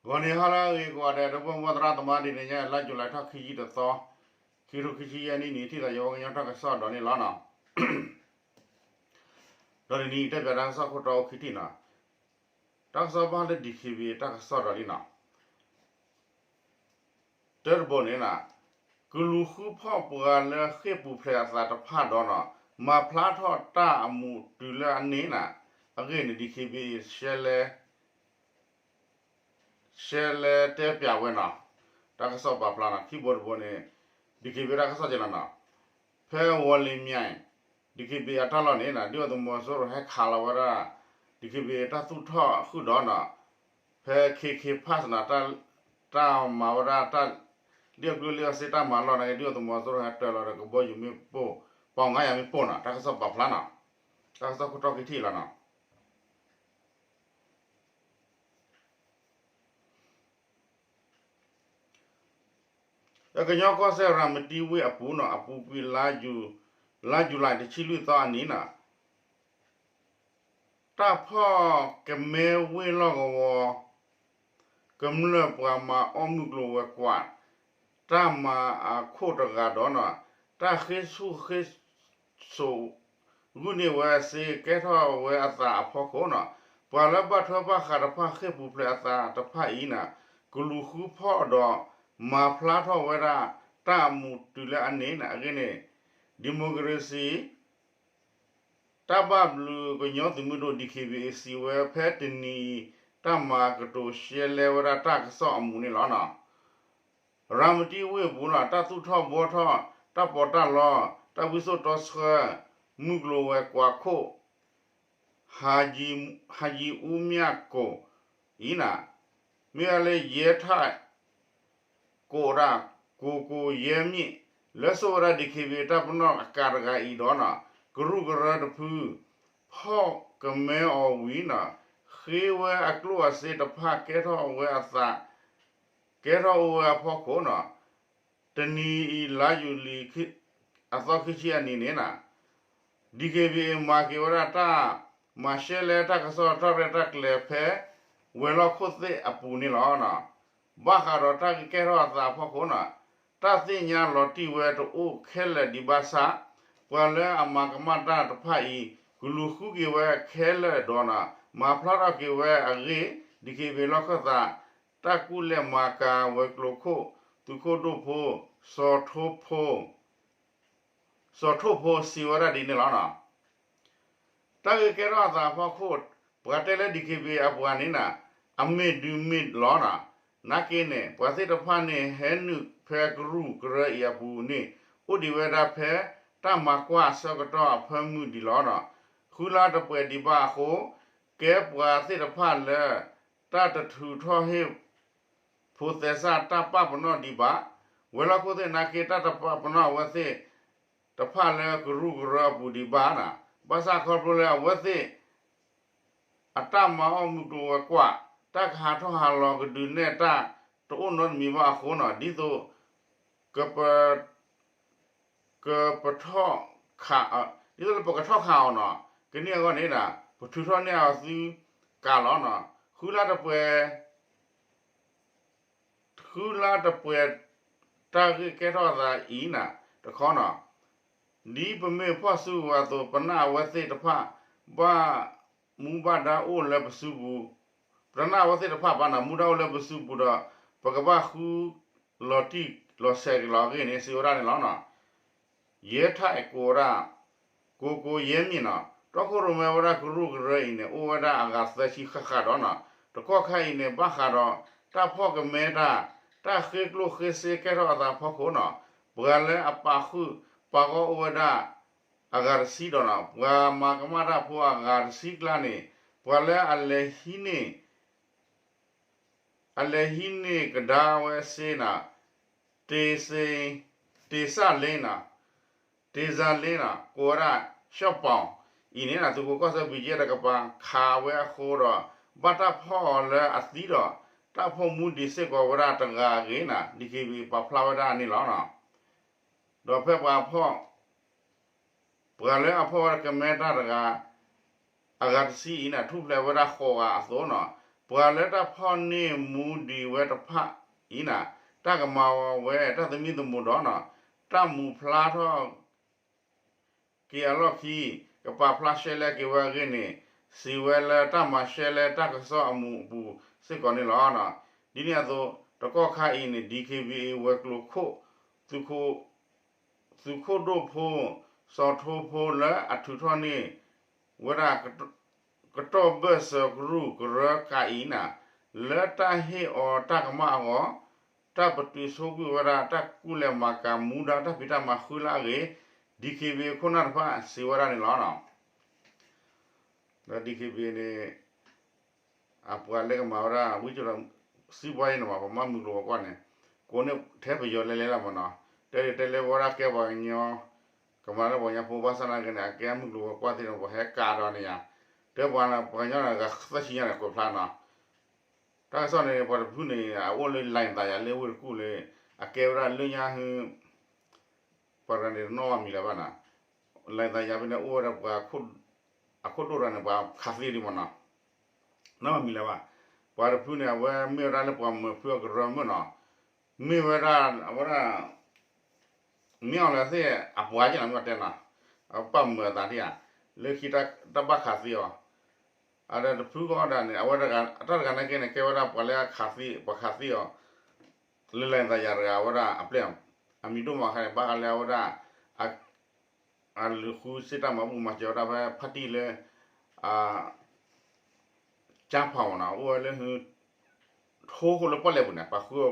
ဂီၤနံၤဟါလၢအဂ့ၤကိးဂၤဒဲး ဒီပုၢ်ဝဲၢ်သရၣ်သမါ တနံၤညါအံၤ လါယူၤလံ ထီၣ်ခံဆံတသီ, ခံထိခံဆံယဲၢ်နံၣ်န့ၣ် ထံၣ်သးယဝဲကညီတၢ်ကစီၣ်ဒီးန့ၣ်လီၤနီၤ. ဒီးတနံၤအံၤ တဲပၠးတၢ်ကစီၣ်ခိၣ်တီအိၣ်ခံထံၣ်နီၤ. တၢ်ကစီၣ်ဘၣ်လၢ DKBA တၢ်ကစီၣ်ဒီးလံနီၤ. တၢတဘိန့ၣ်နီၤ, ကလူၤဃုဖီၣ်ပှၤလၢဃ့ၢ်ပူၤဖျဲးအသးတဖၣ်ဒီးနီၤ, မၤဖျါထီၣ်တၢ်အမူးတုၤလၢအန့ၣ်နီၤ, အဂ့ၢ်န့ၣ် DKBA ရှဲလဲ ရှဲလဲတဲပၠးဝဲနီၤ. တၢ်ကစီၣ်ပာ်ဖျါနီၤ, ခံဘိတဘိန့ၣ် DKBA တၢ်ကစီၣ်ကဲလီၤနီၤ. ဖဲဝီၤလ့ၤမၠဲၣ် DKBA အတၢ်လီၢ်န့ၣ်နီၤ, ဒုၣ်ဒါသုးမီၤစိရိၤဟဲခးလီၤဝဲဒၣ် DKBA တၢ်သူၣ်ထီၣ်ဃုာ်ဒီးနီၤ, ဖဲ KK Park နီၤ, တၢ်မၤဝဲဒၣ်တၢ် လံၣ်အီၣ်ကျိၣ်လံၣ်အီၣ်စ့တၢ်မၤလီၢ်န့ၣ် ဒုၣ်ဒါသုးမီၤစိရိၤဟဲတၢလီၤဒီးကဘီယူၤမ့ၣ်ပိၢ် ပီၣ်ငါယၤမ့ၣ်ပိၢ်နီၤ. တၢ်ကစီၣ်ပာ်ဖျါနီၤ, တၢ်ကစီၣ်ခိၣ်တီခံထံၣ်လီၤနီၤ. ကညီကီၢ်စဲၣ် ရၤမတံဝ့ၢ်အပူၤနီၤ, အပူၤကွံာ် လါယူၤလံ တဆံလွံၢ်သီအနံၤနီၤ, တၢ်ဖီၣ်ကမဲဝ့ၢ်လီၢ်ကဝီၤ ကမျၢၢ်ပှၤမၤအီၣ်မုၢ်ကျိၤဝဲၤကွာ် တၢ်မၤအခိၣ်တဂၤဒီးနီၤ, တၢ်ဃ့ဆူၣ်ဃ့ ဆိးဂုာ်န့ၢ်ဝဲစ့ကဲထီၣ်ဝဲအသးအဖီခိၣ်နီၤ, ပှၤလၢဘၣ်ထွဲဘၣ်ဃးတဖၣ်ဃ့ၢ်ပူၤဖျဲးအသးတဖၣ်အံၤနီၤ, ကလူၤဃုဖီၣ်ဒီးမၤဖျါထီၣ်ဝဲဒၣ်တၢ်အမူးတုၤလၢအန့ၣ်နီၤ, အဂ့ၢ်န့ၣ် democracy တၢ်ဘၣ်ဘျုးကညီသုးမုၢ်ဒိၣ် DKBA စံးဝဲဖဲတနံၤအံၤ တၢ်မၤကတိၤရှဲလဲဝဲဒၣ်တၢ်ကစီၣ်အမူးန့ၣ်လီၤနီၤ. ရၤမတံဝ့ၢ်အပူၤနီၤ, တၢ်သူၣ်ထီၣ်ဘှီထီၣ် တၢ်ပီးတၢ်လီ တၢ်ဝံစိာ်တီဆှၢ မုၢ်ကျိၤဝဲၤကွာ်ခိၣ် ဟါယံအူမၠၣ်ကိးအံၤနီၤ, မ့ၢ်ဝဲလၢယဲထၣ် ကိးဒၣ် ကိးကိးယဲမ့ၢ် လၢစိာ်ဝဲဒၣ် DKBA တၢ်ပနီၣ်အကၤတဂၤအံၤဒီးနီၤ, ကရူၢ်ကရၢတဖု ဖီၣ်ကမဲအီၤဝံၤနီၤ, ဃ့ဝဲအကျိၣ်အစ့တဖၣ်ကဲထီၣ်ဝဲအသး ကဲထီၣ်အိၣ်ဝဲအဖီခိၣ်နီၤ, တနံၤအံၤ လါယူၤလံ အသီခံဆံအနံၤန့ၣ်နီၤ, DKBA မၤက့ၤဝဲဒၣ်တၢ် မၤရှဲလဲတၢ်ကစီၣ်တၢ်ရဲၣ်တၢ်ကျဲၤဖဲ ဝဲၤလီၢ်ခိၣ်သ့ၣ်အပူၤန့ၣ်လီၤ. ဘၣ်ဃးဒီးတၢ်ဂ့ၢ်ကဲထီၣ်အသးအဖီခိၣ်နီၤ, တၢ်သ့ၣ်ညါလီၤတံၢ်ဝဲတအိၣ်ခဲလၢာ်ဒံးဘၣ်ဆၣ်, ပှၤလၢအမၤကမၣ်တၢ်တဖၣ်အံၤ ကလူၤဃုက့ၤဝဲခဲလၢာ်ဒီးနီၤ, မၤဖျါထီၣ်က့ၤဝဲအဂ့ၢ် DKBA လီၢ်ခၢၣ်သး တၢ်ကူၣ်လဲၤမၤကၤဝဲၤကျိၤခိၣ် သုးခိၣ်ဒိၣ်ဖိ စီၤထိၣ်ဖိ စီၤထိၣ်ဖိစံးဝဲဒၣ်ဒ်န့ၣ်လီၤနီၤ. တၢ်ဂ့ၢ်ကဲထီၣ်အသးအဖီခိၣ် ပှၤတဲလၢ DKBA အပှၤန့ၣ်နီၤ, အမ့ၢ်ဒုးမ့ၢ်လီၤနီၤ, နာ်က့န့ၣ် ပှၤသ့ၣ်တဖၣ်န့ၣ် ဟဲနုာ်ဖဲကရူၢ်ကရၢအံၤအပူၤန့ၣ် အိၣ်ဒံးဝဲဒၣ်ဖဲ တၢ်မၤကွၢ်ဆၢကတီၢ်အဖၢမုၢ်ဒံးလီၤနီၤ. ဃုလါတပှဲၤဒံးဘၣ်အဃိ ကဲပှၤသ့ၣ်တဖၣ်လၢ တၢ်တထုးထီၣ်ဟ့ၣ် ဖိသဲစၢ်တၢ်ပာ်ပနီၣ်ဒံးဘၣ်, ဝဲၤလီၢ်ခိၣ်သ့ၣ်နာ်က့ တၢ်တပာ်ပနီၣ်အဝဲသ့ၣ်တဖၣ်လၢကရူၢ်ကရၢအပူၤဒံးဘၣ်နီၤ, ဘၣ်ဆၣ်ခီဖျိလၢအဝဲသ့ၣ် အတၢ်မၤအီၣ်မုၢ်ကျိၤဝဲၤကွာ် တၢ်ကဟးထီၣ်ဟးလီၤကဒုးနဲၣ်တၢ်တအိၣ်နီတမံၤဘၣ်အဃိနီၤ, ဒ်သိး ကပ ကပထီၣ်ခး ဒ်သိးလၢပကထီၣ်ခးအီၤနီၤ, ကန့ၢ်အဂီၢ်န့ၣ်ဒီး ပထုးထီၣ်န့ၢ်အီၤသုကးလီၤနီၤ, ဃုလါတပှဲၤ ဃုလါတပှဲၤ တၢ်ဂ့ၢ်ကဲထီၣ်အသးအံၤနီၤ တခီနီၤ, ဒ်ပမ့ၢ်ဖီၣ်စုကဝဲၤအသိး ပနာ်အဝဲသ့ၣ်တဖၣ် ဘၣ်မူဘၣ်ဒါအိၣ်လၢပစုပူၤ, ပတနာ်အဝဲသ့ၣ်တဖၣ်ဘၣ်နီၤ မူဒါအိၣ်လၢပစုပူၤဒီး ပကဘၣ်ဃုလီၤတံၢ်လီၤဆဲးက့ၤလီၤအဂ့ၢ်န့ၣ် စံးဝဲဒၣ်န့ၣ်လီၤနီၤ. ယဲထၣ်ကိးဝဲဒၣ် ကိးကိးယဲမ့ၢ်နီၤ, တီခိၣ်ရိၣ်မဲဝဲဒၣ်ကရူၢ်ကရၢအံၤန့ၣ် အိၣ်ဝဲဒၣ်အဂၤသၢဆံဃၣ်ဃၣ်ဒီးနီၤ, တကီၢ်ခါအံၤန့ၣ် ဘၣ်ဃးဒီး တၢ်ဖီၣ်ကမဲတၢ် တၢ်ဃ့ကျိၣ်ဃ့စ့ကဲထီၣ်အသးဖီခိၣ်နီၤ, ပှၤလၢအပာ်ဃုာ်ပာ်ဂီၢ်အိၣ်ဝဲဒၣ် အဂၤတဆံဒီးနီၤ, ပှၤမၤကမၣ်တၢ်ဖိအဂၤတဆံကျါန့ၣ် ပှၤလၢအလဲၤဟံးန့ၢ် အလဲၤဟံးန့ၢ်ကဒါဝဲစ့နီၤ, တ့စ့, တ့စၣ်လ့နီၤ, တ့စၣ်လ့နီၤ ကိးဝဲဒၣ် ရှီၣ်ပီၣ် အံၤန့ၣ်နီၤ သုးခိးကီၢ်ဆၢ ဘံၣ်ကၠ့ၣ် တကပၤ ခးဝဲအဃိဒီး ဘၣ်တၢ်ဖီၣ်အီၤလၢအသံဒီး တၢ်ဖိမူဒံးစ့ၢ်ကီးဝဲဒၣ်တဂၤအဂ့ၢ်နီၤ DKBA ပာ်ဖျါဝဲဒၣ်န့ၣ်လီၤနီၤ. ဒီးဖဲပှၤဖီၣ် ပှၤလၢအဖီၣ်ဝဲဒၣ်ကမဲတၢ်တဂၤ အဂၤတဆံအံၤန့ၣ် ထူၣ်ဖျဲးဝဲဒၣ်ဃိးဂၤအသိးနီၤ, ပှၤလၢတၢ်ဖီၣ်န့ၢ်မူဒံးဝဲတဖၣ်အံၤန့ၣ် တၢ်ကမၤဝဲတၢ်သမံသမိးဒီး တၢ်မူးဖျါထီၣ် က့ၤအလီၢ်ခံ ကပာ်ဖျါရှဲလဲက့ၤဝဲအဂ့ၢ်န့ၣ် စံးဝဲလၢတၢ်မၤရှဲလဲတၢ်ကစီၣ်အမူးအပူၤစ့ၢ်ကီးန့ၣ်လီၤ. ဒ်န့ၣ်အသိး တကီၢ်ခါအံၤန့ၣ် DKBA ဝဲၤကျိၤခိၣ် သုးခိၣ်ဒိၣ်ဖိ စီၤထိဖိလၢအထုးထီၣ်န့ၢ်ဝဲဒၣ် ကတီၢ်ဘၢၣ်စၢၤကရူၢ်ကရၢကးအံၤန့ၣ် လၢတၢ်ဟ့ၣ်အီၤတၢ်ကမၣ်အဂီၢ် တၢ်ပတုာ်ဆိကွံာ်ဝဲဒၣ်တၢ်ကူၣ်လဲၤမၤကၤမူဒါတၢ်ဖံးတၢ်မၤဃုလၢအဂ့ၤ DKBA ခိၣ်နၢ်တဖၣ်စံးဝဲဒၣ်န့ၣ်လီၤ. ဒီး DKBA န့ၣ် အပှၤလၢကမၤဝဲဒၣ် ဝံကဒီး စံးဘှါယဲန့ၣ်မး ပမၤမုၢ်ကျိၤဝဲၤကွာ်န့ၣ် ကိးန့ၢ်ထဲပယီၤလဲၤလဲၤလီၤမးနီၤ, တဲဒ်တဲလၢဝဲဒၣ်ကဲပှၤကညီ ကမၤလၢပှၤကညီဖိဘၣ်ဆၣ်နာ်က့န့ၣ် အကဲမုၢ်ကျိၤဝဲၤကွာ်သ့ၣ်န့ၣ် ပှၤဟဲကးဒီးန့ၣ်ယါ, တဲပှၤပှၤကညီန့ၣ် ဂၤသၢဆံညါန့ၣ်ကွဲးဖျါနီၤ, တၢ်ကစီၣ်န့ၣ် ပှၤတဖုန့ၣ် အအိၣ်လၢ လိုင်သာယာ လၢဝ့ၢ်တကူၣ်လၢ အကဲဝဲဒၣ်လၢညါဟ ပှၤတဂၤန့ၣ် နီၣ်ဘၣ်မံၤလၢၤဘၣ်နီၤ, လိုင်သာယာ ဖဲန့ၣ်အိၣ်ဝဲဒၣ်ပှၤ အခိၣ်ဒိၣ်တဂၤန့ၣ် ပှၤခးသံဒံးမးနီၤ, နီၣ်ဘၣ်မံၤလၢၤဘၣ်, ပှၤတဖုန့ၣ် အဝဲမ့ၢ်ဝဲဒၣ်လၢပှၤမၢဖုအကရၢမုၣ်နီၤ, မ့ၢ်ဝဲဒၣ် အဝဲဒၣ် မ့ၢ်အီၤလၢသ့ၣ်အပှၤကညီနီၤ မ့ၢ်တဲနီၤ, အပၢ်မၢအသးဒံးဧါ, လၢခံတၢ်ဘၣ်ခးသံအီၤ, အဒီးတဖုဃီဒၣ်န့ၣ် အဝဲတၢ်တဂၤနာ်က့န့ၣ် ကဲဝဲဒၣ်ပှၤလၢခးသံ ပှၤခးသံအီၤ လၢလိုင်သာယာတဂၤ အဝဲဒၣ်အပျဲၢ်, အမံၤဒိၣ်မးခါန့ၣ် ဘၣ်ဃးလၢအဝဲဒၣ် အလုၢ်ဃုစ့ၢ်တၢ်မၤဘူၣ်မၤစၢၤဝဲဒၣ်ဖဲဖါတံၢ်လၢ ကၠါဖးမးနီၤ အိၣ်ဝဲလၢ ထိခိၣ်လၢပီၣ်လဲၣ်ပူၤန့ၣ် ပှၤဃု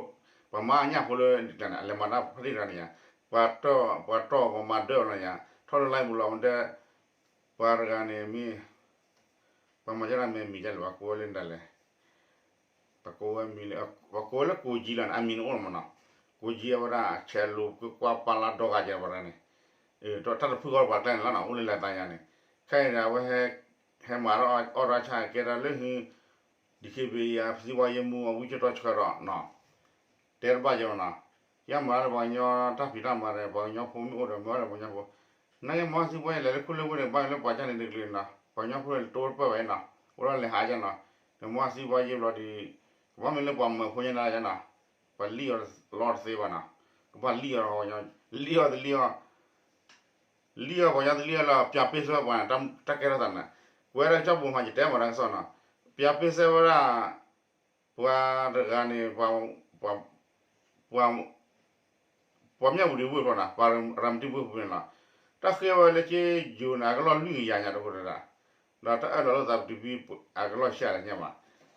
ပှၤမၤညၣ်ဖိလၢ အလဲၤမၤတၢ်ဖါတံၢ်တဂၤန့ၣ်ယါ, ပှၤတီၢ် ပှၤတီၢ်ပှၤမၤဒၢအီၤလီၤယါ, ထီၣ်လၢလါပူၤလီၤ မ့ၢ်တဲ ပှၤတဂၤန့ၣ်မ့ၢ် ပှၤမၤကၢ်တၢ်မ့ၢ်မံၤဒ်လဲၣ် ပှၤကိးဝဲလၢဒ်လဲၣ် ပှၤကိးဝဲမံၤလၢ ပှၤကိးဝဲလၢကိးကၠံလီၤန့ၣ် အမံၤန့ၣ်အိၣ်လီၤမးနီၤ, ကိးကၠံအဝဲဒၣ် ဆဲးလိာ်ကွၢ်ပာ်လၢဒီဂၤယါပှၤတဂၤန့ၣ်, တၢ်တဖုဃီပှၤကျဲန့ၣ်လီၤနီၤ အိၣ်လၢလိုင်သာယာန့ၣ်, ခဲအံၤန့ၣ် အဝဲ ဟဲမၤထီၣ်အီၣ်တၢ်ဆၣ်ကဲတၢ်လၢဟု DKBA အစံးဘှါယဲမူအဝံကတီၢ်ဆှၢဒီး တဲတဘၣ်ယဲမးနီၤ, ယမၤလၢပှၤကညီတၢ်ဖံးတၢ်မၤဒီး ပှၤကညီဖိမ့ၢ်အိၣ်ဒီး မ့ၢ်အိၣ်ဒီးပှၤကညီဖိ, နာ်က့မၤစံးဘှါယဲလဲၤလၢခိၣ်လၢဝ့ၢ်န့ၣ် ဘၣ်လၢပှၤကၢ်န့ၣ်တကလုာ်နီၤ ပှၤကညီဖိန့ၣ်တတိတပၢၢ်ဘၣ်နီၤ, အိၣ်ဒီးလဲၤဟးကၢ်နီၤ, နမၤစံးဘှါယဲဘျီဒီး ကဘၣ်မ့ၢ်လၢပှၤမၢဖိညါန့ၣ်ယါနီၤ, ပှၤလံၣ်အီၤလီၤတသ့ဘၣ်နီၤ, ကဘၣ်လံၣ်အီၤ လံၣ်အီၤတလံၣ်အီၤ လံၣ်အီၤပှၤကညီတလံၣ်အီၤလီၤ ပျးပ့စၢၤပှၤန့ၣ် တၢ်ကဲထီၣ်သးန့ၣ်, ကွဲးဒၣ်ကၠီပူၤမး ယတဲမၤတၢ်ကစီၣ်နီၤ, ပျးပ့စၢၤဝဲဒၣ် ပှၤတဂၤန့ၣ် ပှၤ ပှၤမၠၣ်ဝတံၤဝ့ၢ်ဖျိန့ၣ် ပှၤရၤမတံဝ့ၢ်ဖျိန့ၣ်လီၤ, တၢ်ဃ့ဝဲလၢက့ယိၤန့ၣ် အကလီၢ်လွံၢ်ကယၤညါတဃိတဒၣ်, ဒီးတၢ်အၢၣ်လီၤလိာ်သးပတုၤဖဲ အကလီၢ်ဆံးလဲၣ်ညါဘၣ်,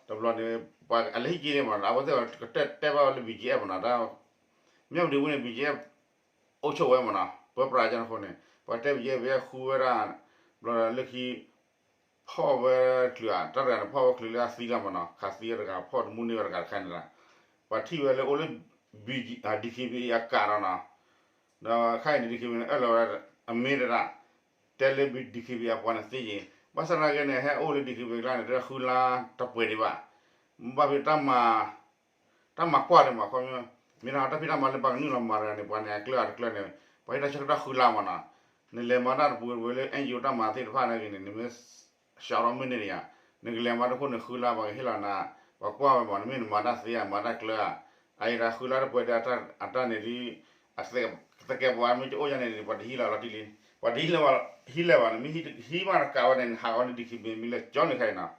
တဘျီန့ၣ် ပှၤအလဲၤဟံၣ်က့န့ၣ်မး အဝဲသ့ၣ်ကတဲတဲဘၣ်ဝဲလၢ ဘီၣ်ကၠံအ့ၣ် မးနီၤ, တၢ် မၠၣ်ဝတံၤဝ့ၢ်န့ၣ် ဘီၣ်ကၠံအ့ၣ် အိၣ်ဆိးဝဲမးနီၤ ပၢပြးကၢ်န့ၣ်အဃိန့ၣ် ပှၤတဲ ဘီၣ်ကၠံအ့ၣ် ပယဲၢ်ဃုဝဲဒၣ် ဘျီဒီးလၢခံ ဖီၣ်ဝဲချုး တၢ်တဂၤန့ၣ် ဖီၣ်ဝဲချုးလၢအသံလီၤမးနီၤ ခးသံတဂၤ ဖီၣ်တမူန့ၢ်ဝဲတဂၤတခါန့ၣ်လီၤ, ပှၤထံၣ်ဝဲလၢအိၣ်လၢ DKBA အကးဒီးနီၤ, ဒီးခဲအံၤန့ၣ် DKBA န့ၣ် အၢၣ်လီၤဝဲ အမ့ၢ်တဒၣ် တဲလၢ DKBA အပှၤန့ၣ်သ့က့ၤ ဘၣ်ဆၣ်သနာ်က့န့ၣ် ဟဲအိၣ်လၢ DKBA ကျါန့ၣ် တဃုလါတပှဲၤဒံးဘၣ်, ဘၣ်ဖဲတၢ်မၤ တၢ်မၤကွၢ်ဒံးမး ခီ မ့ၢ်တၢ်ဖံးတၢ်မၤလၢပှၤကနုာ်လီၤမၤတဂၤန့ၣ် ပှၤန့ၣ်အကျၢၤအတကျၢၤန့ၣ် ပှၤဟ့ၣ်တၢ်ဆၢကတီၢ်ဃုလါမးနီၤ, နလဲၤမၤတၢ်တပူၤဝဲလၢ NGO တၢ်မၤသ့ၣ်တဖၣ်နာ်က့န့ၣ် နမ့ၢ် စးထီၣ်မ့ၢ်န့ၢ်တယၤ, နကလဲၤမၤတခိၣ်န့ၣ်ဃုလါ ပှၤကဟ့ၣ်လီၤနၤ, ပှၤကွၢ်ဝဲမး နမ့ၢ်နမၤတၢ်သ့ဧါ မၤတၢ်ကျၢၤဧါ, အအံၤတၢ်ဃုလါတပှဲၤဒီး အတၢ်န့ၣ်ဒ် သကဲးပဝးမ့ၢ်ကအိၣ်ယါန့ၣ် ပှၤတဟံးလီၤလီၤတံၢ်လံ, ပှၤတဟံးလၢၤဘၣ် ဟံးလၢၤဘၣ်န့ၣ် မ့ၢ်ဟံးမးတကးဝဲန့ၣ် ဟးဂီၤန့ၣ် DKBA မ့ၢ်လၢကၠီန့ၣ်ခဲအံၤနီၤ,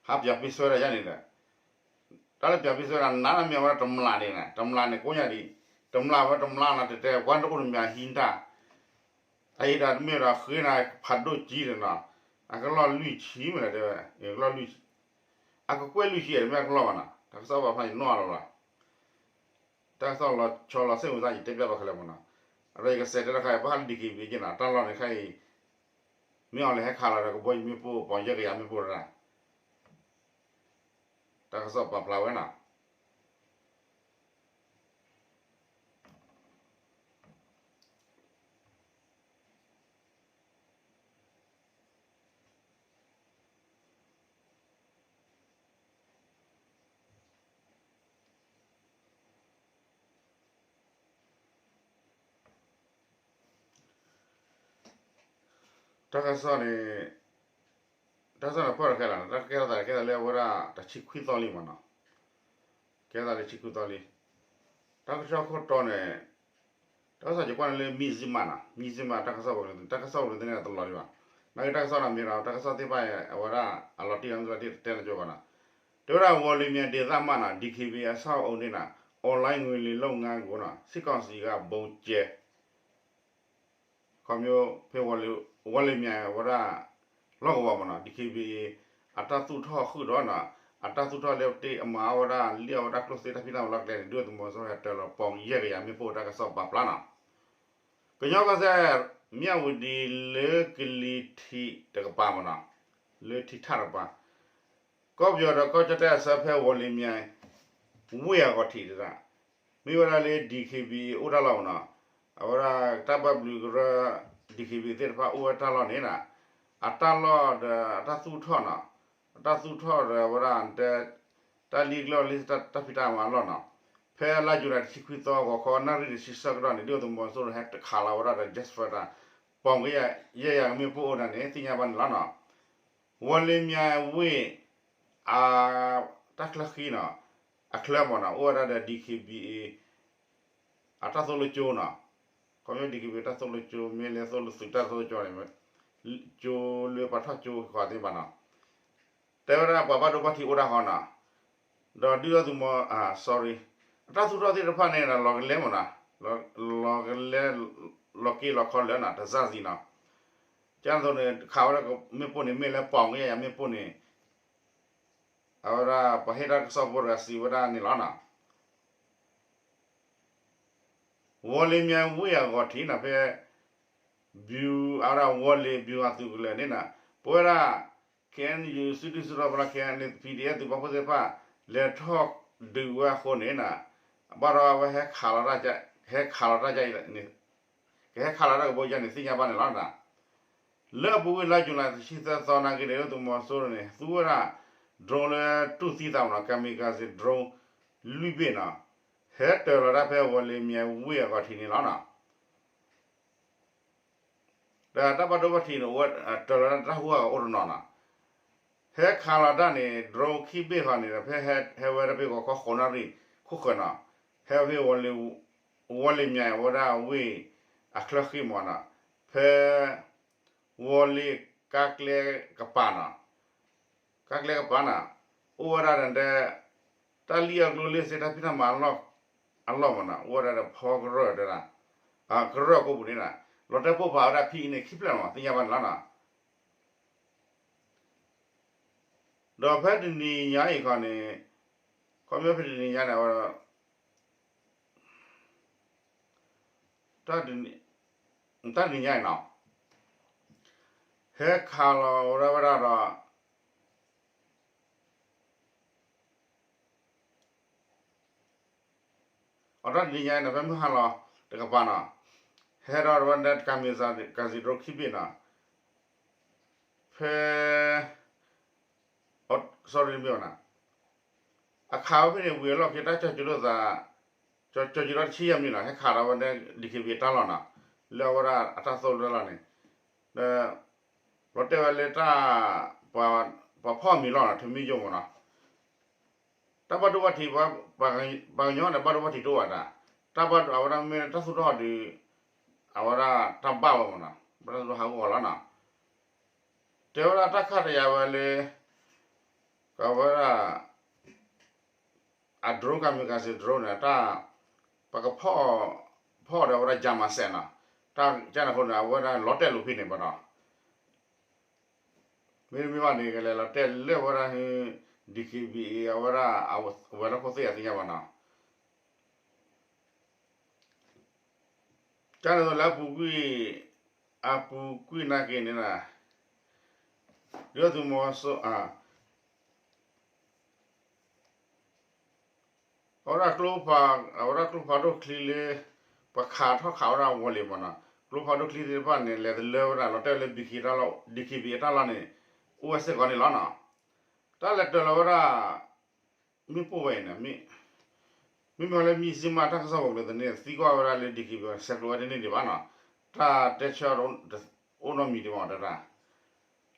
ဟးပၠးပ့စၢၤဝဲဒၣ်ယါန့ၣ်ဒီး တၢ်လၢပၠးပ့စၢၤဝဲဒၣ် နးနမ့ၢ်ဝဲဒၣ်တမျးန့ၣ် တမျးန့ၣ် ကိးညါဒံး, တမျးဝဲတမျးနီၤ တဲတဲ ပှၤတအိၣ်တမျးဟံးတၢ်, အအံၤဒၣ်တမ့ၢ်ဒီးဃ့နၤဖးဒိၣ်ကံဒီးနီၤ, အကလီၢ်လွံၢ်ဆံမ့ၢ်လဲၣ်တဲဝဲ, ကလီၢ်လွံၢ်ဆံ, အကကွဲၢ်လွံၢ်ဆံ တမ့ၢ်အကလီၢ်ဘၣ်နီၤ, တၢ်ကစီၣ်ပာ်ဖျါယနီၣ်အလီၤလီၤ, တၢ်ကစီၣ်လီၤဆီလီၤဆ့ၣ်မုၢ်သး ယတဲပျးဘၣ်ခဲလၢာ်မးနီၤ, အဒီးယကစဲးတဲတခါအံၤ ဘၣ်ဃးလၢ DKBA က့နီၤ, တၢ်လီၢ်န့ၣ်ခဲအံၤ မ့ၢ်အီၤလဲၤဟဲခးလီၤဒီးကဘီယူၤမ့ၣ်ပိၢ် ပှၤယဲၢ်ကယၤမ့ၣ်ပိၢ်တဒၣ် တၢ်ကစီၣ်ပာ်ဖျါဝဲနီၤ. တၢ်ကစီၣ်န့ၣ် တၢ်ကစီၣ်န့ၣ်ဖီၣ်ထီၣ်ခဲလၢာ် တၢ်ကဲထီၣ်သးကဲသးလၢအဝဲဒၣ်တဆံခွံသီလံမ့ၢ်နီၤ, ကဲသးလၢဆံခွံသီလံ, တၢ်ကစီၣ်ခိၣ်တီန့ၣ် တၢ်ကစီၣ်ကကွၢ်န့ၣ်လၢ Mizzima နီၤ, Mizzima တၢ်ကစီၣ်ဝဲန့ၣ် တၢ်ကစီၣ်ဝဲန့ၣ်တလီၤဒံးဘၣ်, နာ်က့တၢ်ကစီၣ်န့ၣ်မ့ၢ်ဒီး တၢ်ကစီၣ်သ့ၣ်တဖၣ်အံၤ အဝဲဒၣ်အလီၤတံၢ်လီၤမ့ၢ်လီၤတံၢ်တတဲန့ၣ်ကၠိဘၣ်နီၤ, တဲဝဲဒၣ် ဝီၤလံၤမၠဲၣ် ဒ့သၣ်မးနီၤ ဒီး DKBA အဆောက်အအုံန့ၣ်နီၤ အီၣ်လဲၣ်ငွေလိမ်လုပ်ငန်းကိုနီၤ စစ်ကောင်စီက ဗုံးကျဲ ခီဖျိဖဲ ဝီၤလံၤမၠဲၣ် အဝဲဒၣ် လီၢ်ကဝီၤမ့ၢ်နီၤ DKBA အတၢ်သူၣ်ထီၣ်ဃုာ်ဒီးနီၤ အတၢ်သူၣ်ထီၣ်လၢတ့ၢ်အမၤအီၣ်ဝဲဒၣ် လံၣ်အီၣ်ဝဲဒၣ်ကျိၣ်စ့တၢ်ဖံးတၢ်မၤလီၢ်ကျဲန့ၣ် ဒုၣ်ဒါသုးမီၤစိရိၤဟဲတၢၤလီၤပိာ်ယဲၢ်ကယၤမ့ၣ်ပိၢ်တၢ်ကစီၣ်ပာ်ဖျါနီၤ, ကညီကီၢ်စဲၣ် မၠၣ်ဝတံၤလၢကလံၤထံးတကပၤမ့ၢ်နီၤ, လၢထံးထၣ်တကပၤ ကီၢ်ပယီၤဒီးကီၢ်ကၠီၣ်တဲၣ်အဆၢဖဲ ဝီၤလံၤမၠဲၣ် ဝ့ၢ်အဂီၢ်ထံးတဒၣ် မ့ၢ်ဝဲဒၣ်လၢ DKBA အိၣ်တၢ်လီၢ်မ့ၢ်နီၤ, အဝဲဒၣ်တၢ်ဘၣ်ဘျုးကရၢ DKBA သ့ၣ်တဖၣ်အိၣ်ဝဲတၢ်လီၢ်န့ၣ်နီၤ, အတၢ်လီၢ်ဒီးအတၢ်သူၣ်ထီၣ်နီၤ, အတၢ်သူၣ်ထီၣ်ဒီးအဝဲဒၣ် တၢ်လံၣ်ကျိၣ်လံၣ်တၢ်ဖံးတၢ်မၤအလီၢ်နီၤ, ဖဲလါယူၤလံတဆံခွံသီ ဂီၤခီနၣ်ရံၣ်တဆံဆၢကတီၢ်န့ၣ် ဒုၣ်ဒါသုးမီၤစိရိၤဟဲတခးလီၤဝဲဒၣ်ဒီး jet fighter ပိာ်ကယဲၢ်ယၤကမ့ၣ်ပိၢ်အိၣ်ဒၣ်န့ၣ် သ့ၣ်ညါဘၣ်န့ၣ်လီၤနီၤ. ဝီၤလံၤမၠဲၣ်ဝ့ၢ် အ တၢ်ချၢဃံနီၤ, အချၢမ့ၢ်နီၤ အိၣ်ဝဲဒၣ်ဒီး DKBA အတၢ်သိၣ်လိကၠိနီၤ, ခီဖျိ DKBA တၢ်သိၣ်လိကၠိ မ့ၢ်လၢသိၣ်လိသုးတၢ်သိၣ်လိကၠိန့ၣ် ကၠိလၢပှၤထီၣ်ကၠိဃီၤသ့ၣ်တဖၣ်နီၤ, တဲဝဲဒၣ်ပှၤဘၣ်ဒိဘၣ်ထံးအိၣ်တၢ်ဃီနီၤ, ဒီးဒုၣ်ဒါသုးမီၤ sorry အတၢ်သူၣ်ထီၣ်သ့ၣ်တဖၣ်န့ၣ်ဒီး လီၤကလဲမ့ၢ်နီၤ, လီၤကလဲ လီၤက့ၤလီၤခီလၢာ်နီၤ တစၢ်စံၤနီၤ, ကန့ၣ်အသိးန့ၣ် ခးဝဲဒၣ်မ့ၣ်ပိၢ်န့ၣ် မ့ၢ်လၢပိာ်ကယဲၢ်ယၤမ့ၣ်ပိၢ်န့ၣ် အဝဲဒၣ်ပှၤဟ့ၣ်တၢ်ကစီၣ်ဖိတဂၤစံးဝဲဒၣ်န့ၣ်လီၤနီၤ. ဝီၤလံၤမၠဲၣ်ဝ့ၢ်အဂီၢ်ထံးနီၤ ဖဲ ဗျူ အဝဲဒၣ်ဝီၤလံၤ ဗျူဟာသုးကလၢၤန့ၣ်နီၤ ပဝဲဒၣ် KNU စုဒုၣ်စုတီၤပှၤလၢ KNLA PDF သုးပာ်ဖှိၣ်သ့ၣ်တဖၣ် လဲၤထီၣ်ဒုးဝဲအဃိန့ၣ်နီၤ ဘၣ်ဒီးအဝဲဟဲခးလီၤတၢ် ဟဲခးလီၤတၢ်အံၤန့ၣ် ကဟဲခးလီၤတၢ်ကဘီယူၤန့ၣ် သ့ၣ်ညါဘၣ်န့ၣ်လီၤ. လၢအပူၤကွံာ်လါယူၤလံတဆံသၢသီနာ်က့န့ၣ် ဒုၣ်ဒါသုးမီၤစိရိၤန့ၣ် သူဝဲဒၣ် drone လၢတူၢ်သံသးမ့ၢ်နီၤ kamikaze drone လွံၢ်ဘ့ၣ်နီၤ ဟဲတၢၤလီၤတၢ်ဖဲဝီၤလံၤမၠဲၣ်ဝ့ၢ်အဂီၢ်ထံးန့ၣ်လီၤနီၤ. ဒီးတၢ်ဘၣ်ဒိဘၣ်ထံးန့ၣ် တၢၤလီၤတၢ်တၢ်ဟူးအဂီၢ်အိၣ်တနီၤနီၤ ဟဲခးလီၤတၢ်န့ၣ် drone ခံဘ့ၣ်ဃီန့ၣ်ဒီး ဖဲဟဲဝဲဒၣ်ဖဲဂီၤခီဃိးနၣ်ရံၣ်ခိၣ်ဃၢၤနီၤ ဟဲဝဲဖဲ ဝီၤလံၤမၠဲၣ်ဝဲဒၣ်ဝ့ၢ် အချၢဃံမ့ၢ်နီၤ ဖဲ ဝီၤလံၤကါကျဲကပၤနီၤ ကါကျဲကပၤနီၤ အိၣ်ဝဲဒၣ်ဒီး တၢ်လံၣ်အီၣ်ကျိၣ်လၢစ့တၢ်ဖံးတၢ်မၤအလီၢ်မ့ၢ်နီၤ အိၣ်ဝဲဒၣ်ဒီးဖီကရၢၢ်တဲဒၣ် ကရၢၢ်ကိးပူၤန့ၣ်နီၤ လီၤတဲာ်ပိၢ်ဖးဝဲဒၣ်ဖံအံၤန့ၣ် ခံဖျၢၣ်မ့ၢ် သ့ၣ်ညါဘၣ်န့ၣ်လီၤနီၤ. ဒီးဖဲတနံၤညါအံၤခီန့ၣ် ခီဖျိဖဲတနံၤညါန့ၣ် အဝဲ တၢ်တနံၤညါအံၤနီၤ ဟဲခးလီၤဝဲဒၣ်ဝဲဒၣ်ဒီး အတၢ်တနံၤညါအံၤန့ၣ် ဖဲမုၢ်ဟါလီၤတကပၤနီၤ ဟဲဒီးဝဲဒၣ် kamikaze drone ခံဘ့ၣ်နီၤ ဖဲ sorry မ့ၢ်ဘၣ်နီၤ အခးဝဲဖဲန့ၣ် ဝံၤအလီၢ်ခံ တၢ်ကၠီၤကၠီၤလိာ်သး ကၠီၤကၠီၤလိာ်တဆံယဲၢ်မံနီၤ ဟဲခးဒီးဝဲဒၣ် DKBA တၢ်လီၢ်နီၤ လၢအဝဲဒၣ်အတၢ်သိၣ်လိတၢ်လီၢ်န့ၣ် ဒီး လီၤတဲာ်ဝဲလၢတၢ် ပှၤဖီၣ်မံၤလီၢ်နီၤ ထမံယိၣ်မ့ၢ်နီၤ တၢ်ဘၣ်ဒိဘၣ်ထံး ပှၤကညီန့ၣ် ဘၣ်ဒိဘၣ်ထံးတအိၣ်ဘၣ်တၢ် တၢ်ဘၣ်ဒိအဝဲဒၣ်မ့ၢ်တၢ်သူၣ်ထီၣ်ဒီး အဝဲဒၣ်တၢ်ဘၣ်ဝဲမ့ၢ်နီၤ ဘၣ်တၢ်သူၣ်ထီၣ်ဟးဂီၤလီၤနီၤ တဲဝဲဒၣ်တၢ်ခါတယၤဝဲလၢ ကဝဲဒၣ် အ drone kamikaze drone န့ၣ် တၢ် ပကဖီၣ် ဖီၣ်ဒီးဝဲဒၣ် jammer စဲးနီၤ တၢ်ကန့ၣ်အဃိန့ၣ် အဝဲဒၣ်လီၤတဲာ်လိာ်ဖဲန့ၣ်ဘၣ်နီၤ မ့တမ့ၢ်ဘၣ်န့ၣ် ကလဲၤလီၤတဲာ်လၢဝဲဒၣ် DKBA အဝဲဒၣ် အဝဲၤလီၢ်ခိၣ်သ့ၣ်အသ့ၣ်ညါဘၣ်နီၤ ကန့ၣ်သိးလၢအပူၤကွံာ် အပူၤကွံာ်နာ်က့န့ၣ် ဒုၣ်ဒါသုးမီၤစိ အဝဲဒၣ်ကျိဖး အဝဲဒၣ်ကျိဖးဒိၣ်ချံလၢ ပှၤခးထီၣ်ခးဝဲဒၣ်ဝီၤလံၤမ့ၢ်နီၤ ကျိဖးဒိၣ်ချံသ့ၣ်တဖၣ်န့ၣ် လဲၤတလၢဝဲဒၣ် လီၤတဲာ်လၢ DKBA အတၢ်လီၢ်န့ၣ် အိၣ်ဝဲစ့ၢ်ကီးန့ၣ်လီၤနီၤ တၢ်လဲၤတၢၤလီၤဝဲဒၣ် မ့ၣ်ပိၢ်ဝဲအံၤန့ၣ် မ့မ့ၢ်လၢ Mizzima တၢ်ကစီၣ်ပူၤလၢသန့ၣ် သံကွၢ်ဝဲဒၣ်လၢ DKBA ဆဲးကျိးဝဲတန့ၢ်ဒံးဘၣ်နီၤ တၢ်တဲဆၢ အိၣ်နီတမံၤဒံးဘၣ်တဒၣ်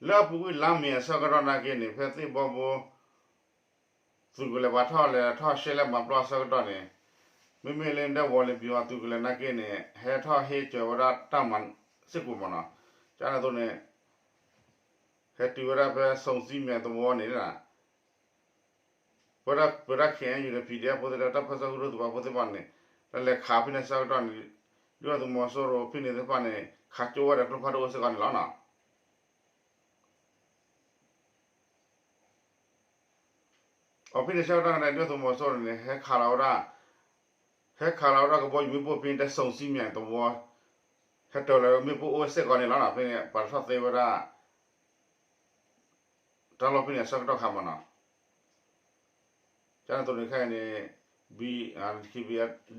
လၢအပူၤကွံာ်လါမ့ၤအဆၢကတီၢ်နာ်က့န့ၣ် ဖဲသ့ၣ်ဘီဘိ သုးကလၢၤပှၤထီၣ်လဲၤထီၣ်ရှဲလဲၣ်မၤပျီအဆၢကတီၢ်န့ၣ် မ့မ့ၢ်လၢဒဲဝီၤလ့ၤဘံအီၤ သုးကလၢၤနာ်က့န့ၣ် ဟဲထီၣ်ဟ့ၣ်စၢၤဝဲဒၣ်တၢ်မၤစ့ၢ်ကီးမ့ၢ်နီၤ. ကန့ၣ်အသိးန့ၣ် ဟဲတုၤဝဲဒၣ်ဖဲ စုံစံမဲာ်သဝီန့ၣ် ပဝဲဒၣ် ပဝဲဒၣ် ခ့ၣ်အဲၣ်ယူၣ်ဒီး ပံၤဒံၣ်အၣ်ဖိသ့ၣ်တဖၣ် တၢ်ပၢဆှၢကရူၢ်သပှၢ်ဖိသ့ၣ်တဖၣ်န့ၣ် တၢ်လဲၤခးဖဲန့ၣ်အဆၢကတီၢ်န့ၣ် ဒုၣ်ဒါသုးမီၤစိရိၤဖဲန့ၣ်သ့ၣ်တဖၣ်န့ၣ် ခးကၠိဝဲဒီးကျိဖးဒိၣ်အိၣ်စ့ၢ်ကီးန့ၣ်လီၤနီၤ. အဖဲန့ၣ်ဆၢကတီၢ်န့ၣ် ဒုၣ်ဒါသုးမီၤစိရိၤန့ၣ် ဟဲခးလီၤဝဲဒၣ် ဟဲခးလီၤဝဲဒၣ်ကဘီယူၤမ့ၣ်ပိၢ်ဖဲန့ၣ် တၢ်စုံစံမဲာ်သဝီ ဟဲတၢၤလီၤမ့ၣ်ပိၢ်အိၣ်စ့ၢ်ကီးန့ၣ်လီၤနီၤ. ဖဲန့ၣ် ပှၤထီၣ်သ့ဝဲဒၣ် တၢ်လီၢ်ဖဲန့ၣ်အဆၢကတီၢ်ခါမ့ၢ်နီၤ. ကန့ၣ်အသိးန့ၣ်ခဲအံၤန့ၣ်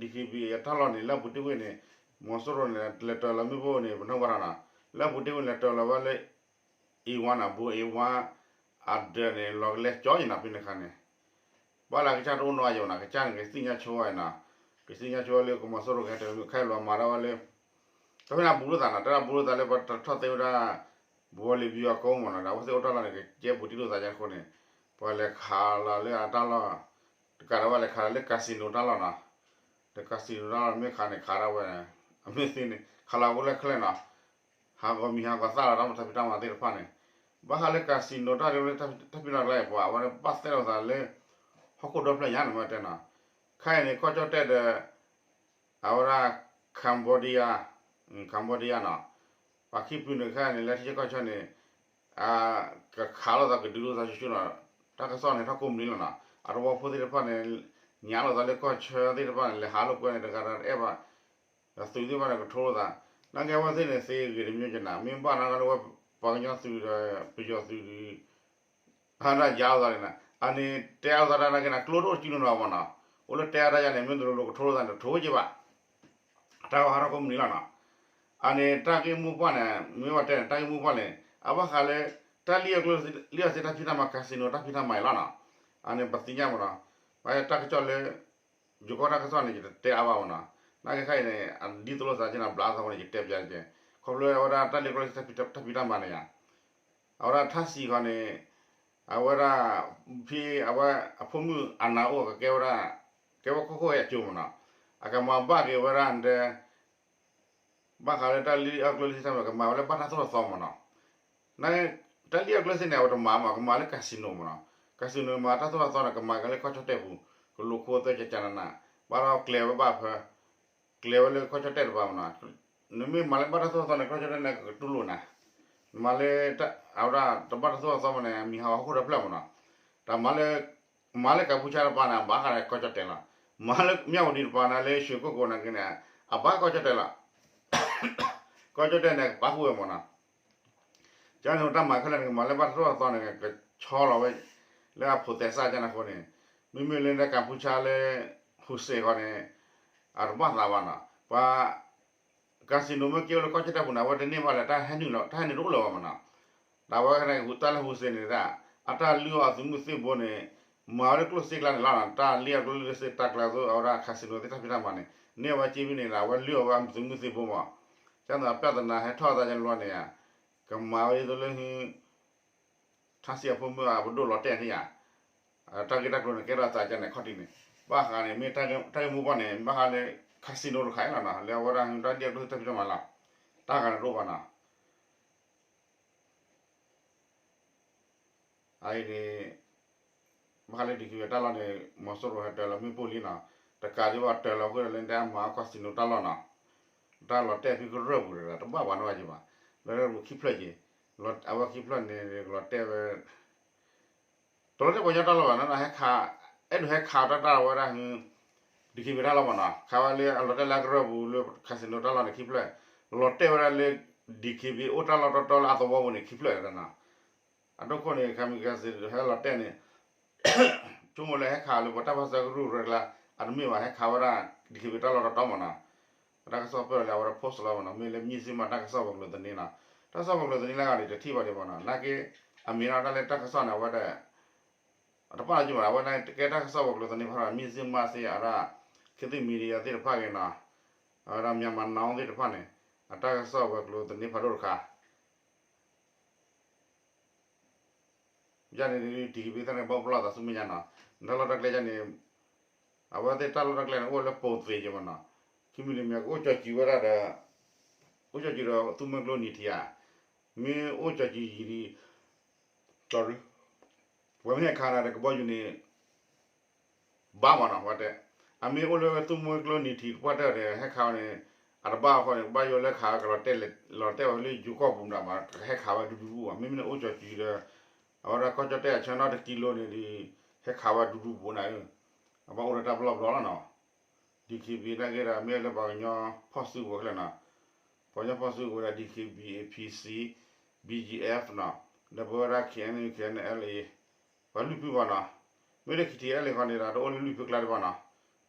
DKBA တၢ်လီၢ်န့ၣ် လၢအပူၤတ့ၢ်ဝဲန့ၣ် မီၤစိရိၤန့ၣ် လဲၤတၢၤလီၤမ့ၣ်ပိၢ်န့ၣ် ပနၢ်ဝဲဒၣ်နီၤ. လၢအပူၤတ့ၢ်ဝဲန့ၣ် လဲၤတၢၤလီၤဝဲလၢ အ့ဝါနီၤ ဘိအ့ဝါ အဒၢးန့ၣ် လီၤကလဲကၠီယံၤနီၤ ဖဲန့ၣ်အခါန့ၣ် ဘၣ်လၢကစၢ်တအိၣ်နီတဂၤယံၤနီၤ ကစၢ်န့ၣ် ကသ့ၣ်ညါဆိဝဲနီၤ ကသ့ၣ်ညါဆိဝဲလၢကမီၤစိရိၤကဟဲတၢၤလီၤမ့ၣ်ပိၢ် ခဲအံၤလီၤမၤဒၣ်ဝဲလၢ တၢ်ဖဲန့ၣ်အဘူးလိာ်သးနီၤ တၢ်ဘူးလိာ်သးလၢပှၤထီၣ်သ့ဝဲဒၣ် ဝီၤလ့ၤဘံအီၤကိးမ့ၢ်နီၤ ဒီးအဝဲသ့ၣ်အိၣ်တၢ်လီၢ်န့ၣ် ကကဲဘူးတံၢ်လိာ်သးကဲခိၣ်န့ၣ် ပှၤလဲၤခးလီၤလၢအတၢ်လီၢ် တကးဒီးဝဲလဲၤခးလီၤလၢ casino တၢ်လီၢ်နီၤ ဒီး casino တၢ်လီၢ်မ့ၢ်ခးန့ၣ် ခးဒၣ်ဝဲ အမ့ၢ်သ့န့ၣ် ခးလီၤကအိၣ်လၢချၢနီၤ ဟးဂီၤမံၤဟးဂီၤသၣ်လီၤ တၢ်မၤတၢ်ဖံးတၢ်မၤသ့ၣ်တဖၣ်န့ၣ် ဘၣ်ဃးလၢ casino တၢ်လီၢ်လၢတၢ်ဖံးတၢ်မၤကျါအံၤ ပှၤအဝဲန့ၣ် ဘၣ်သဲလိာ်သးလၢ ဟီၣ်ခိၣ်ဒီဖျၢၣ်ညါန့ၣ်မ့ၢ်တဲနီၤ ခဲအံၤန့ၣ် ကီၢ်ကၠီၣ်တဲၣ်ဒီး အဝဲဒၣ် Cambodia Cambodia နီၤ ပှၤခံဖုန့ၣ်ခဲအံၤန့ၣ် လၢထံဆၢကီၢ်ဆၢန့ၣ် ကခးလိာ်သးကဒုးလိာ်သးဆူၣ်ဆူၣ်နီၤ တၢ်ကစီၣ်န့ၣ်ထီၣ်ကိးမုၢ်နံၤလီၤနီၤ အသဝီဖိသ့ၣ်တဖၣ်န့ၣ် ညးလိာ်သးလၢကီၢ်ဆၢသ့ၣ်တဖၣ်န့ၣ် လဲၤဟးလိာ်ကွဲန့ၣ် တဂၤတဂၤတအဲၣ်ဘၣ် ဒီးသုးသ့ၣ်တဖၣ်န့ၣ် ကထိလိာ်သး နာ်က့အဝဲသ့ၣ်န့ၣ် သ့ဂ့ၤတမံၤကနၤ မ့ၢ်ဘၣ်နာ်က့လၢပှၤကညီသုးဒီးပယီၤသုးဒီး ဟးဒၣ်ယါလိာ်သးန့ၣ်နီၤ အန့ၣ်တဲအါလိာ်သးတၢ်နာ်က့န့ၣ် ကျိတအိၣ်တကံလိာ်နီၤမ့ၢ်နီၤ အိၣ်လၢတဲအါတၢ်ယါန့ၣ် မ့ၢ်တလိၤလိၤကထိလိာ်သးန့ၣ် ထိဝဲက့ၤဘၣ် တၢ်ကဟးထီၣ်ကိးမုၢ်နံၤလီၤနီၤ အန့ၣ် တၢ်ဂ့ၢ်မိၢ်ပှၢ်န့ၣ် မ့ၢ်ဝဲတဲန့ၣ် တၢ်ဂ့ၢ်မိၢ်ပှၢ်န့ၣ် အဘၣ်ဃးလၢ တၢ်လံၣ်အီၣ်ကျိၣ်လံၣ်အီၣ်စ့တၢ်ဖံးတၢ်မၤ casino တၢ်ဖံးတၢ်မၤအံၤလီၤနီၤ အန့ၣ်ပသ့ၣ်ညါမ့ၢ်နီၤ ဘၣ်တၢ်ကစီၣ်လၢ ယိၤကီၢ်တၢ်ကစီၣ်န့ၣ် ယတတဲအါဘၣ်မ့ၢ်နီၤ နာ်က့ခဲအံၤန့ၣ် အဒ်သိးလိာ်သးကနၤ ဘျးသးဃိန့ၣ် ယတဲပျးကဲ ခီဖျိအဝဲဒၣ်တၢ်လံၣ်အီၣ်ကျိၣ်လံၣ်အီၣ်စ့တၢ်ဖံးတၢ်မၤန့ၣ်ယါ အဝဲဒၣ်ထၣ်စံးဃီန့ၣ် အဝဲဒၣ် ဖဲအဝဲအဖိမုၣ်အနၢ်အိၣ်ကကဲဝဲဒၣ် ကဲဝဲခိၣ်ခိၣ်အံၤအကၠိမ့ၢ်နီၤ အကမၤဘၣ်က့ၤဝဲဒၣ်ဒီး ဘၣ်ဃးလၢတၢ်လံၣ်အီၣ်ကျိၣ်လံၣ်စ့တၢ်မၤ ကမၤဝဲလၢဘၣ်တၢ်သိၣ်တၢ်သီမ့ၢ်နီၤ န တၢ်လံၣ်အီၣ်ကျိၣ်စ့န့ၣ် အဝဲတမၤမး ကမၤလၢ casino မ့ၢ်နီၤ casino မၤတၢ်သိၣ်တၢ်သီန့ၣ် ကမၤက့ၤလၢကီၢ်ကၠီၣ်တဲၣ်ပူၤ ကလူၤခိသၢကကနန ဘၣ်ဒီးကျဲၤဝဲဘၣ်ဖဲ ကျဲၤဝဲလၢကီၢ်ကၠီၣ်တဲၣ်တပၤမ့ၢ်နီၤ နမ့ၢ်မၤလၢဘၣ်တၢ်သိၣ်တၢ်သီန့ၣ် ကီၢ်ကၠီၣ်တဲၣ်န့ၣ် ကတူၢ်လိာ်နၤ နမၤလၢ အဝဲဒၣ်တဘၣ်တၢ်သိၣ်တၢ်သီမ့ၢ်န့ၣ် မံၤဟးဂီၤဟီၣ်ခိၣ်ဒီဖျၢၣ်မ့ၢ်နီၤ တၢ်မၤလၢ မၤလၢကၣ်ဖူဆါတပၤန့ၣ် အဘၣ်ဃးဒီးကီၢ်ကၠီၣ်တဲၣ်လီၤ မၤလၢမၠၣ်ဝတံၤတပၤန့ၣ် လၢရွှေကုက္ကိုနာ်က့န့ၣ် အဘၣ်ကီၢ်ကၠီၣ်တဲၣ်လီၤ ကီၢ်ကၠီၣ်တဲၣ်န့ၣ် ကပာ်ဃုာ်ဝဲမ့ၢ်နီၤ ကန့ၣ်တၢ်မၤခဲလၢာ်န့ၣ် ကမၤလၢဘၣ်တၢ်သိၣ်တၢ်သီန့ၣ် ကဆီလီၤဝဲ လၢအဖိးသဲစးကန့ၣ်အဃိန့ၣ် မ့မ့ၢ်လၢကၣ်ဖူဆါလၢ ဟူးစ့ၣ်ဃီန့ၣ် အတဘၣ်သးဘၣ်နီၤ ပှၤ casino မ့ၢ်ကဲအိၣ်လၢကီၢ်ကၠီၣ်တဲၣ်ပူၤန့ၣ် အဝဲတန့ၢ်ဘၣ်လၢ တၢ်ဟဲနုာ်လီၤ တၢ်ဟဲနုာ်တအိၣ်လၢၤဘၣ်မ့ၢ်နီၤ ဒီးအဝဲတၢ်လၢဟူးစ့ၣ်န့ၣ် အတၢ်လုၢ်အီၣ်အသုးမုၢ်သံၣ်ဘိန့ၣ် မၤဝဲလၢကျိၣ်စ့ကျါန့ၣ်လီၤနီၤ တၢ်လံၣ်အီၣ်ကျိၣ်လံၣ်စ့တၢ်ကျါသိး အဝဲဒၣ် casino သ့ၣ်တၢ်ဖံးတၢ်မၤန့ၣ် န့ၢ်အဝဲစ့ဖဲန့ၣ်ဒီး အဝဲလုၢ်အီၣ်ဝဲအသုးမုၢ်သံၣ်ဘိမ့ၢ် ကန့ၣ် ပြဿနာ ဟဲထီၣ်အသးကန့ၣ်လီၤန့ၣ် ကမၤဝဲဒ်သိးလၢ ထၣ်စံးအဖိမုၣ်အပဒိၣ်လီၤတဲာ်န့ၣ်ဧါ တၢ်ဂ့ၢ်တၢ်ကျိၤန့ၣ် ကဲထီၣ်အသးကန့ၣ်ခီၣ်ထံးန့ၣ် ဘၣ်ဃးန့ၣ် မ့ၢ်တၢ်ဂ့ၢ်မိၢ်ပှၢ်န့ၣ် ဘၣ်ဃးလၢ casino တခါအံၤလီၤနီၤ လၢအဝဲဒၣ်တၢ်လံၣ်အီၣ်ကျိၣ်စ့တၢ်ဖံးတၢ်မၤလီၤ တၢ်ဂၤန့ၣ်တအိၣ်ဘၣ်နီၤ အအံၤန့ၣ် ဘၣ်ဃးလၢ DKBA တၢ်လီၢ်န့ၣ် မီၤစိရိၤဟဲတၢၤလီၤမ့ၣ်ပိၢ်လံနီၤ တကးဒံးဘၣ်တၢၤလီၤဃုာ်ဒီးလၢတဲအမၤအီၣ် casino တၢ်လီၢ်နီၤ တၢ်လီၤတဲာ်ဖဲကရၢၢ်ပူၤတဂၤ တဘၣ်ပှၤနီၣ်ဘၣ်က့ၤဘၣ် လၢကရၢၢ်ပူၤခံဖျၢၣ်က့ၤ အဝဲခံဖျၢၣ်န့ၣ် ကလီၤတဲာ်ဝဲ တလီၤတဲာ်ပှၤကညီတၢ်လီၢ်ဘၣ်နီၤ ဟဲခး အဲၣ်ဒိးဟဲခးတၢ်တၢ်ဝဲဒၣ် DKBA တၢ်လီၢ်မ့ၢ်နီၤ ခးဝဲလၢအလီၤတဲာ်လၢကရၢၢ်ပူၤလၢ casino တၢ်လီၢ်န့ၣ်ခံဖျၢၣ် လီၤတဲာ်ဝဲဒၣ်လၢ DKBA အိၣ်တၢ်လီၢ်တီတီလၢအသဝီပူၤန့ၣ်ခံဖျၢၣ်နီၤ အဒိခိၣ်န့ၣ် kamikaze ဟဲလီၤတဲာ်န့ၣ် ဆိကမိၣ်လၢဟဲခးလၢပှၤတၢ်ပၢဆှၢကရူၢ်ရဲၣ်ကျါ အတမ့ၢ်ဘၣ် ဟဲခးဝဲဒၣ် DKBA တၢ်လီၢ်တီတီမ့ၢ်နီၤ တၢ်ကစီၣ်ပၢၢ်လၢအဝဲဒၣ် post လီၤမ့ၢ်နီၤ မ့ၢ်လၢ Mizzima တၢ်ကစီၣ်ပှၤကျိၤသန့နီၤ တၢ်ကစီၣ်ပှၤကျိၤသန့လၢအဂၤန့ၣ် တထံၣ်ဘၣ်ဒံးမ့ၢ်နီၤ နာ်က့ အမ့ၢ်နီၤတၢ်လၢတၢ်ကစီၣ်န့ၣ် အဝဲဒၣ် တပာ်လီၤက့ၤမ့ၢ်နီၤ အဝဲဒၣ်ကဲတၢ်ကစီၣ်ပှၤကျိၤသန့ဖးဒိၣ် Mizzima စ့ၢ် အဝဲဒၣ် ခေတ်သစ် Media သ့ၣ်တဖၣ်ဂ့ၤနီၤ အဝဲဒၣ် Myanmar Now သ့ၣ်တဖၣ်န့ၣ် အတၢ်ကစီၣ်ပှၤကျိၤသန့ဖးဒိၣ်တခါ ယန့ၣ် DKBA သ့ၣ်န့ၣ် ဘၣ်ပလီၢ်သးဆူမဲာ်ညါနီၤ, တၢ်လီၢ်တၢ်ကျဲယန့ၣ် အဝဲသ့ၣ်တၢ်လီၢ်တၢ်ကျဲန့ၣ် အိၣ်ဝဲလၢပိာ်သ့ယဲမနီၤ, ခံမံၤတမံၤ ကအိၣ်ကၠီၤစူၤဝဲဒၣ်ဒီး အိၣ်ကၠီၤစူၤဒီးသူမွဲကျိနံၤထံးဧါ, မ့ၢ်အိၣ်ကၠီၤစူၤယံၤဒီး ပှၤမ့ၢ်ဟဲခးနၤဒီးကဘီယူၤန့ၣ် ဘၣ်မနီၤ ဝဲတဲ, အမ့ၢ်အိၣ်လၢသူမွဲကျိနံၤထံးတပှၢ်တၢၢ်ဒီး ဟဲခးဝဲန့ၣ် အတဘၣ်အဃိန့ၣ် ကဘၣ်ယိၣ်လၢခးဝဲကလီၤတဲာ်ဝဲလၢယိၤကီၢ်ပူၤမတၤမး ကဟဲခးဝဲဒူဒူပူၤဘၣ်, မ့မ့ၢ်န့ၣ်အိၣ်ကၠီၤစူၤဒီး အဝဲဒၣ်ကီၢ်ကၠီၣ်တဲၣ်အဆၢနီတကံလိန့ၣ်ဒီး ဟဲခးဝဲဒူဒူပူၤန့ၣ်, အဘၣ်အိၣ်ဒီးတၢ်ပလီၢ်ပဒီလီၤနီၤ, DKBA နာ်က့ဒီး မ့ၢ်လၢပှၤကညီဖီၣ်စုကဝဲၤခဲလၢာ်နီၤ, ပှၤကညီဖီၣ်စုကဝဲၤဒီး DKBA PC BGF နီၤ, ဒီးပဝဲဒၣ် KNU KNLA ပှၤလွံၢ်ဖုဘၣ်နီၤ, မ့ၢ်လၢ KTLA ဃီန့ၣ်ဒီး တအိၣ်လၢလွံၢ်ဖုကျါဒံးဘၣ်နီၤ,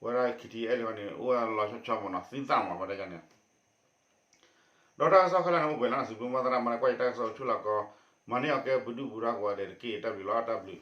ဝဲဒၣ် KTLA ဃီန့ၣ် အိၣ်ဝဲလီၤဆီဆီမနီၤ သံသၣ်မနီၤ ပှၤတဲန့ၣ် ဒီးတၢ်ကစီၣ်ခဲလၢာ်န့ၣ်အိၣ်ပှဲၤလီၤနီၤ, စံးဘျုးမီၢ်သရၣ်မၤန့ၢ်ကွၢ်ယတၢ်ကစီၣ်ဆူၣ်လီၤကီ, မၤန့ၢ်အီၤကဲပဒုၣ်ပဒါကိးဂၤဒဲးတက့ၢ်, တၢ်ဘျုးလီၤ တၢ်ဘျုး